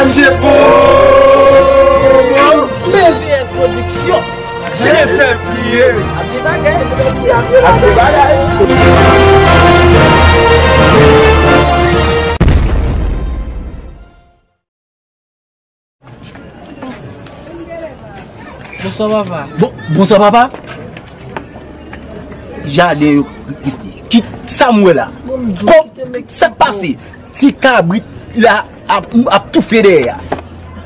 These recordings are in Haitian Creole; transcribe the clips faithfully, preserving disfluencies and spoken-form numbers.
M J P O! M V S Production. J S L P A. Ap gen bagay, ap gen bagay. Bonswa, papa. Bon, bonswa, papa. Jaden yo, ki sa m wè la? Kòm sa k pase? Ti kabrit la ap, ap toufe dèyè a.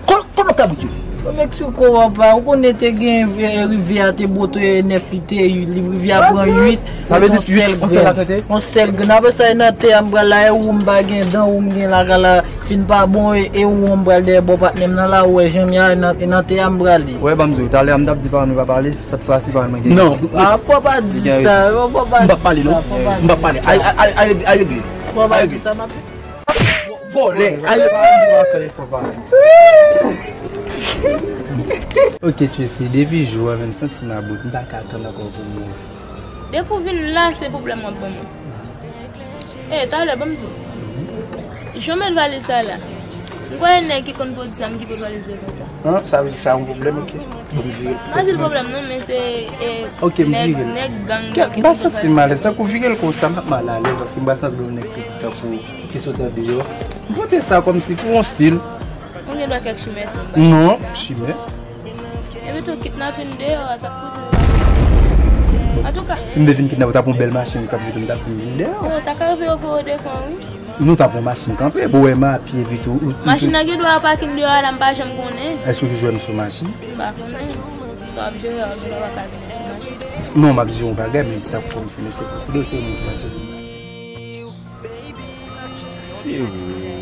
Kò-, kote kabrit yo? Bon, Meksiko, papa, ou konnen te gen, eh, rivyè a te bote nèf, li te uit, li, rivyè a pran uit, sa vle di yon sèl grenn. Yon sèl grenn. Apre sa, e nan tè a m pral la, e ou m pa gen dan, ou m gen lakay la, fin pa bon, e, e ou m pral dèyè bò patnè m nan la, ou wè jan m ye a, e nan, e nan tè a m prale. Wè, ban m di w, talè a m t ap di paran m pa pale, sèt fwa si paran mwen gen. Non. Ah, fò pa di sa, fò pa di sa, fò pa di sa. M p ap pale, non. M p ap pale. Al, al, al, al, al regle. Fò pa di sa, m ap Vòlè. Ok, Tracy, depi jou a, m santi m about, m pa ka tann ankò pou m mouri. Depi w vin la, se pwoblèm w ap ban mwen. E, talè, ban m di w. Jan w met valiz sa la. M kwè e nèg ki konn pot zam ki pot valiz yo konsa. An, sa vle di sa yon pwoblèm, ok. Bon, m vire l. M pa di l pwoblèm non, men se, e, nèg, nèg gang yo ki sot valiz yo. Ok, m pa santi m alèz. Tankou vire l konsa, m ap mal alèz, paske m pa santi yon nèg ki tankou ki sot andeyò. M pote sa kòmsi pou yon stil. Ou gen dwa kèk chimè tou, m pa. Non, chimè. Epi tou, kidnapin deyò a, sa k pou di. Antouka. Si m te vin kidnape, w t ap yon bèl machin k ap vide, m t ap di m vin deyò. Bon, sa ka rive yo voye w devan, wi. Nou t ap yon machin kanpe, bon, wè m a pye epi tou. Machin nan gen dwa pakin deyò a la, m pa janm konnen. Èske w te jwenn sou machin? M pa konnen. Si w ap jere, w gen dwa pa ka vin sou machin. Non, m ap di yon bagay, men sa kòmsi, men se posib, se yon moun ki pase vin. Se vre.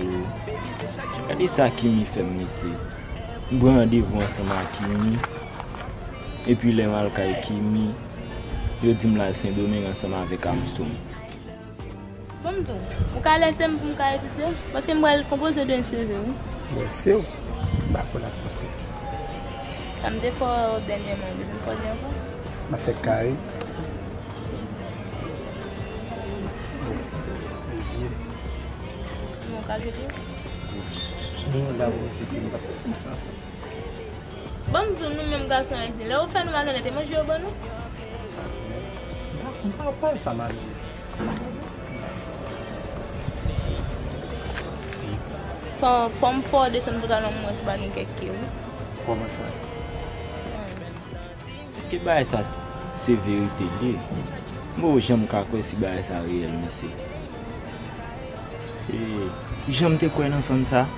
Gade sa Kimi fè m, mesye. M pran randevou ansanm ak Kimi. Epi lè m al kay Kimi, yo di m l al Sendomeng ansanm avèk Armstrong. Bon, m di w, ou ka lèse m pou m ka etidye? Paske m pral konpoze de C V, wi. Lèse w? M pa konn ap panse. Sa m te fè w dènyèman, ou bezwen fè w li ankò? M ap fè kare. Mezi. Bon, ka jete? Non, la, bon, jete, m p ap santi m san sans. Ban m di w, nou menm gason ayisyen, lè yo fè nou malonèt, e manje yo ban nou? M pa, m pa wè sa mal. Fò, fò m fè w desann pantalon m wè si w pa gen kèk kè, wi. Kòman sa? Èske bagay sa se, se verite l ye? M poko janm ka kwè si bagay sa reyèl, mesye. E, jan m te kwè nan fanm sa?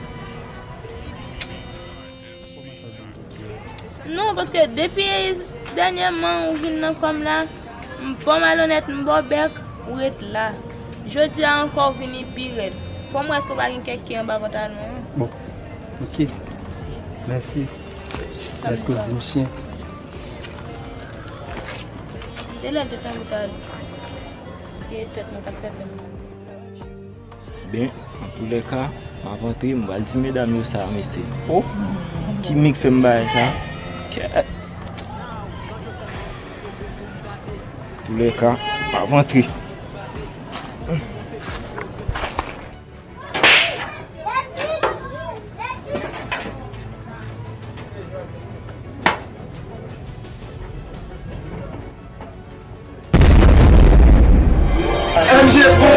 Non, paske depi dènyèman ou vin nan kò m la, m ba w malonèt, m ba w bèk, ou ret la. Jodi a ankò, ou vini pi rèd. Fò m wè èske w pa gen kèk kè anba pantalon an. Bon, ok. Mèsi. Èske w di m chen? Te lè te tankou ta, se tèt mwen k ap fè pèp. Ben, antoulèka, m ap antre, m pral di medam yo sa, mesye. O, Kimi k fè m bagay sa. Kèt. Antoulèka, m ap antre. M J P O!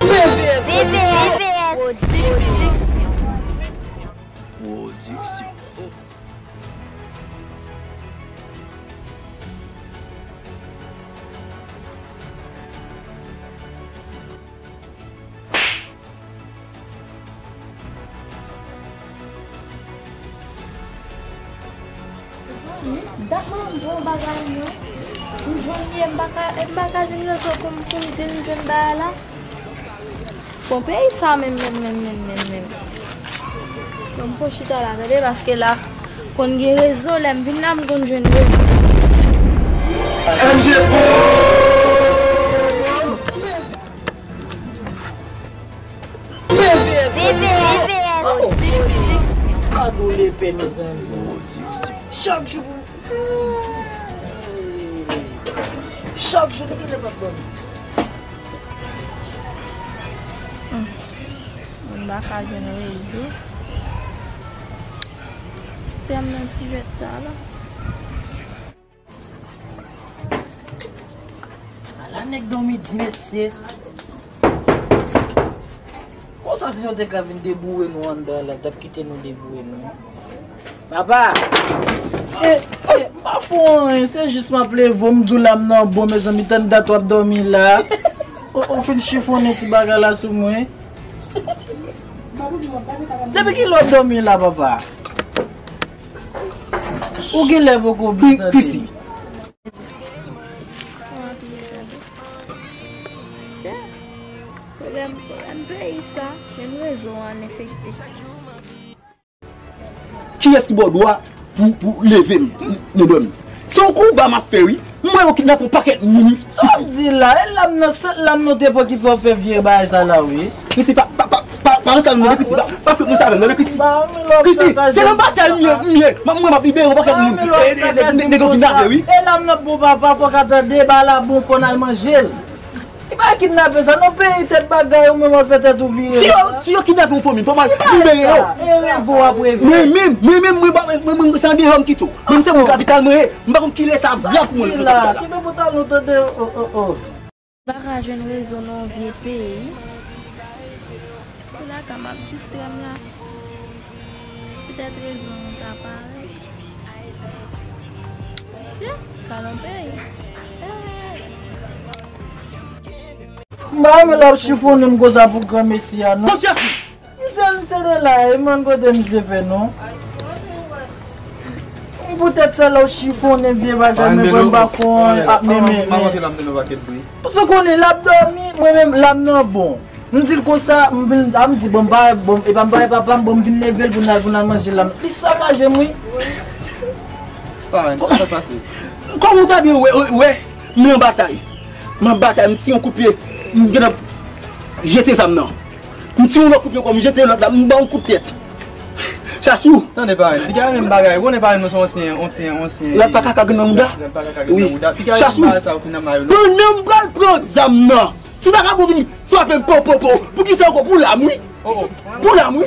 V V S Production. Production. Dat mwen m pran bagay mwen. M jwenn li, m pa ka, m pa ka jwenn rezo pou m, pou m di m jwenn bagay la. Bon, peyi sa menm, menm, menm, menm, menm, menm. Bon, m fò chita la, tande, paske la, konn gen rezo, lè m vin la, m konn jwenn rezo. M J P O! V V S Production. Chak jou pou m, Chak jou, depi lè m ap dòmi. Hmm. Mwen pa ka jwenn rezo. Sistèm nan ti jwèt sa la. Ala nèg dòmi di mesye. Konsa si yo te ka vin deboure nou anndan la, t ap kite nou deboure nou. Papa! E, e, m pa fè w anyen, se jis m ap leve w, m di w la m nan bon, mezanmi, tann dat w ap dòmi la. Ou, ou fin chifonnen ti bagay la sou mwen. Depi kilè w ap dòmi la, papa? Ou genlè poko byen tande. Christy. Se pwoblèm, pwoblèm peyi sa, menm rezo an efektif. Kiyès ki ba w dwa pou, pou leve m nan dòmi? Se yon konba m ap fè, wi. M wè yo kidnape yon pakèt moun, wi. Sa w ap di la? E la m nan, se la m nan te pran ki fè w fè vye bagay sa la, wi. Christy, pa, pa, pa, pa, pa ret sa avè m, non, Christy. Pa, pa fè moun sa avè m, non, Christy. Christy, se nan batay m ye, m ye. M ap, mwen, m ap libere yon pakèt moun. E, e, e, nèg yo kidnape, wi. E la m nan bon papa, fò w ka tande, ba la bon, fò n al manje l. Ki pa kidnape sa, non, peyi tèt bagay, ou menm w ap fè tèt ou vire. Si yo, si yo kidnape yon fanmi, fò m al libere yo. E revo w ap reve. Mwen menm, mwen menm, mwen pa, mwen, mwen, se an deyò m kite w. Mwen, se moun kapital mwen ye. M pa konn kilè sa ap grav pou mwen nan kapital la. Kenbe pantalon tande, o, o, o. M pa ka jwenn rezo nan yon vye peyi. Pou la ka m ap distrè m la. Petèt rezo an ta parèt. Se kalon peyi. Eh. M pa renmen lè w ap chifonnen m konsa pou granmesi a, non. Misye, misye de la, e mwen kote misye fè non. Poutèt sa lè w chifonnen vye bagay, men mwen pa fon ap menmen. Paske w konnen l ap dòmi, mwen menm la m nan bon. M di l konsa, m vin, a m di, bon, m pa, bon, e pa m pa wè papa m, bon, m vin leve l pou n al, pou n al manje la. Li sakaje m, wi. Parenn, sa k pase? Kòman w ta byen wè, wè, wè, m nan batay. M ap batay, m tire yon kout pye, m gentan jete zam nan. M tire yon lòt kout pye ankò, m jete lòt la, m ba yon kout tèt. Chachou. Tande parenn, piga menm bagay, ou konnen parenn nou se yon ansyen, ansyen, ansyen. Lòt pa kaka gen nan mouda. Lòt pa kaka gen nan mouda. Piga menm bagay sa yo ki nan mayo nou. Pandan m pral pran zam nan. Ti vakabon vin frape m po, po, po. Poukisa ankò? Pou lam, wi. Pou lam, wi.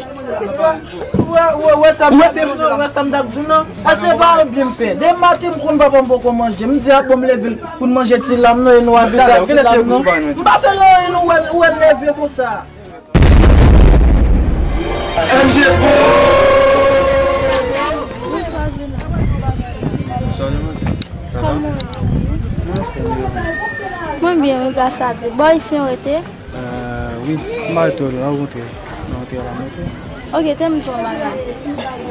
Wè, wè, wè sa m t ap di w nan, wè sa m t ap di w nan. Paske se pa yon byen m fè. Depi maten m konn papa m poko manje. M di, a bon, m leve l pou n manje ti lam nan, e nou abite ak ti lam nan. M pa fè l anyen, nou wè, wè l leve konsa. M G Pro. Sa va? Mwen byen, wi, gras a Dye. Bò isi w rete? Euh, wi, m pa rete lwen, an rantre. Nan rantre la, m rete. Ok, tè m di w yon bagay.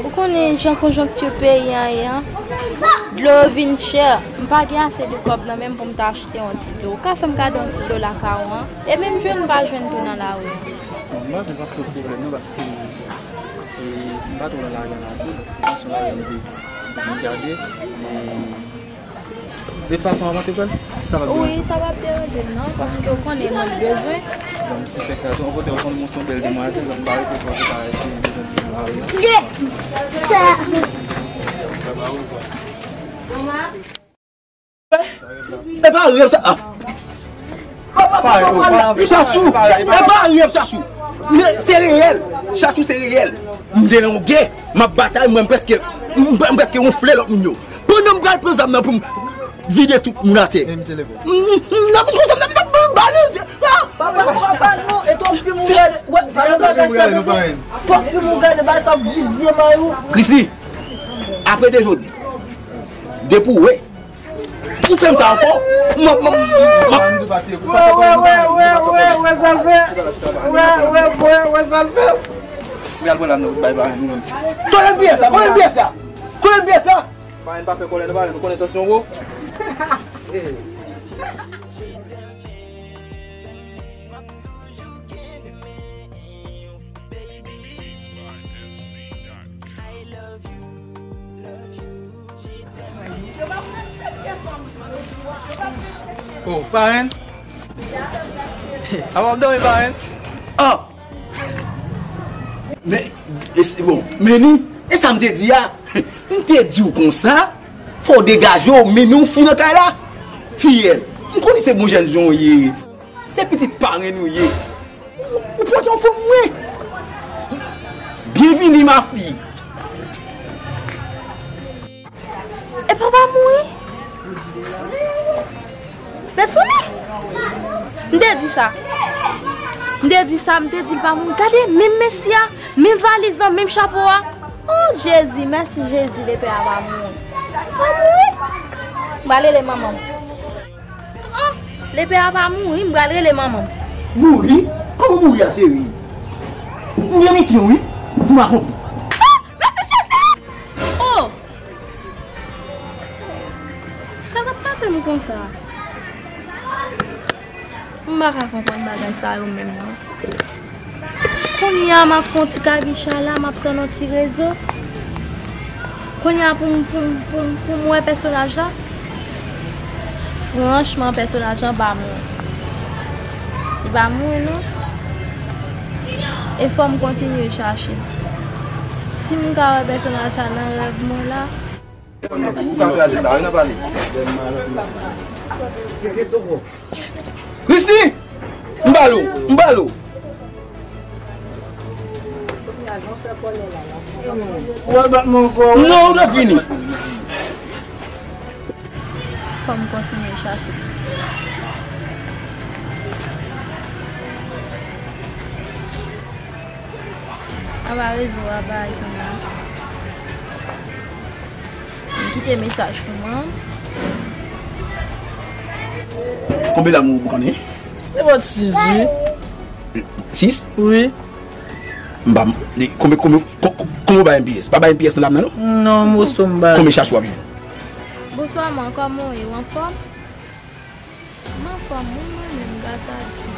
Ou konnen jan konjonkti peyi an ye an? Dlo vin chè. M pa gen ase de kòb nan men m pou m ta achte yon ti dlo. Ou ka fè m kado yon ti dlo lakay ou an? E menm jwenn m pa jwenn tou nan lari an. Bon, m panse p ap twò pwoblèm non, paske, e, m pa twò nan lari an la tou, donk se fason lari an m te vin gade, e, de tout fason, avan te pral, si sa p ap deranje. Wi, sa p ap deranje m non, paske ou konnen mwen bezwen. Bon, m sispèk sa tou, yon kote ou konn mwen se yon bèl demwazèl, donk m pa rete twò, se pa rete m bezwen vin nan lari an. E pa rèv sa. Ah. Chachou, e pa rèv, Chachou. Men se reyèl. Chachou, se reyèl. M te nan yon gè, m ap batay, mwen m prèske, m, m prèske wonfle lòt moun yo. Pandan m pral pran zam nan pou m vide tout moun atè. M, m, m, n ap pran zam nan, n ap balize. Ah! Papa, papa, non, e twòp fim ou gade. Wè, papa, bagay sa, papa. Twòp fim ou gade, bagay sa ap vizye may ou. Chrissy, apre de jodi, depi w wè ou fè m sa ankò, m ap, m ap, m ap. Wè, wè, wè, wè, wè, wè, sa l fè. Wè, wè, wè, wè, sa l fè. Kounye a l pran zam nan pou bay bay nou menm. Konnen m byen sa, konnen m byen sa. Konnen m byen sa. Parenn pa fè kòlè non, parenn, nou konnen tansyon wo. Oh, parenn. A w ap dòmi, parenn? Ah! Men, e se, bon, men ni, e sa m te di a? M te di w konsa, fò w degaje w, men ni w fi nan kay la. Fiyèl. M konnen se bon jènjan w ye. Se pitit parenn ou ye. Ou, ou pote yon fanm mwen. Byenvini, ma fi. E papa mouri? Mesye, m te di sa. M te di sa, m te di l pa mouri. Gade, menm mesye a, menm valiz lan, menm chapo a. Oh, Jezi, mèsi Jezi, lepè a pa mouri. Pa mouri? M pral rele manman m. Oh, lepè a pa mouri, m pral rele manman m. Mouri? Kòman mouri a, cheri? M gen misyon, wi, pou m akonpli. Oh, mèsi Jezi! Oh! Sa k ap pase m konsa? M pa ka konprann bagay sa yo menm, non. Kounye a, m ap fè yon ti kabicha la, m ap tann yon ti rezo. Kounye a, pou m, pou m, pou m, pou m wè pèsonaj la. Franchman, pèsonaj la pa mouri. Li pa mouri, non. E fò m kontinye chache. Si m ka wè pèsonaj la nan rèv mwen la, Ou ka kraze ta, wi, nan pale. Christy! M ba l ou, m ba l ou. Ou al bat mwen ankò, wi. Non, ou te fini. Fò m kontinye chache. Aba rezo a bay kounye a. M kite mesaj pou mwen. Konbyen dam ou boukannen? Nenpòt sis, wi. Sis? Wi. M pa, konbyen, konbyen, ko-, ko-, konbyen ou bay M P S? Pa bay M P S nan dam nan, non? Non, moso m bay. Konbyen chache w ap jwenn? Bonswa, man, kòman w ye? Ou anfòm? M anfòm, wi, mwen menm, gras a Dye.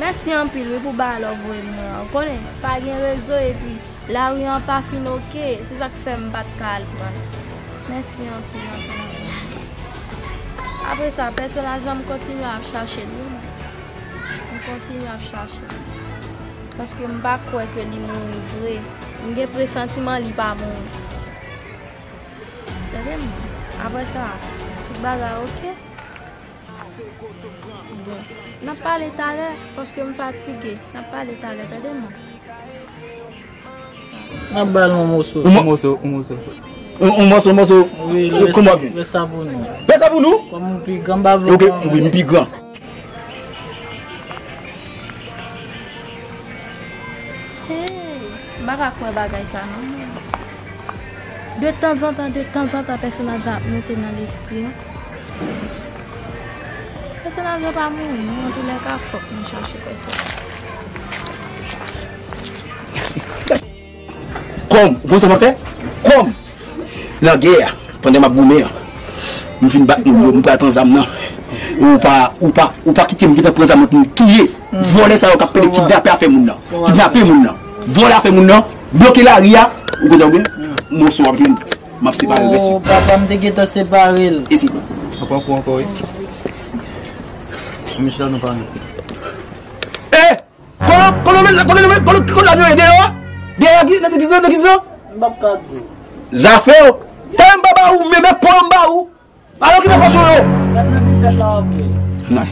Mèsi anpil, wi, pou bagay la w voye m nan. Ou konnen, pa gen rezo, epi lari an pa fin oke. Se sa k fè m pa t ka al pran l. Mèsi anpil, anpil, anpil. Apre sa, pèsonaj la, m kontinye ap chache l, wi. M kontinye ap chache l. Paske m pa kwè ke li mouri vre. M gen presantiman li pa mouri. Tande m. Apre sa, tout bagay oke. Bon, n ap pale talè, paske m fatige. N ap pale talè, tande m. N ap ba l yon moso. Yon mo-, yon moso, yon moso. Yon, yon moso, yon moso. Wi, kòman w ap jwenn? Rès sa pou nou. Rès sa pou nou? Kòm m pi gran, m pa vle. Ok, wi, m pi gran. Hey, m pa ka kwè bagay sa non. De tanzantan, de tanzantan, pèsonaj la ap moute nan lespri m. Pèsonaj la pa mouri non, antoulèka, fòk nou chache pèsonaj. Kòm, ou konn sa m ap fè? Kòm! Nan gè a, pandan m ap goumen an, m fin bat moun yo, m pral pran zam nan. Ou pa, ou pa, ou pa kite m gentan pran zam nan pou m touye vòlè sa yo k ap pede kidnape afè moun nan. Kidnape moun nan. Vòlè afè moun nan. Bloke lari a. Ou konn sa w gen? Moso w ap jwenn. M ap separe rès yo. Oh, papa, m te gentan separe l. Isi. Ou pran kou ankò, wi. Mesye la, nou pa anyen. Eh! Kote, kote, kote, kote, kote, kote lamyon ye? Deyò a? Deyò a, nan legliz nan, legliz nan? M p ap ka di w. Zafè w. Tèlè m pa ba ou, men, men pòl m ba ou. Al okipe kochon yo. Mèt nan bifèt la, ok. Nan.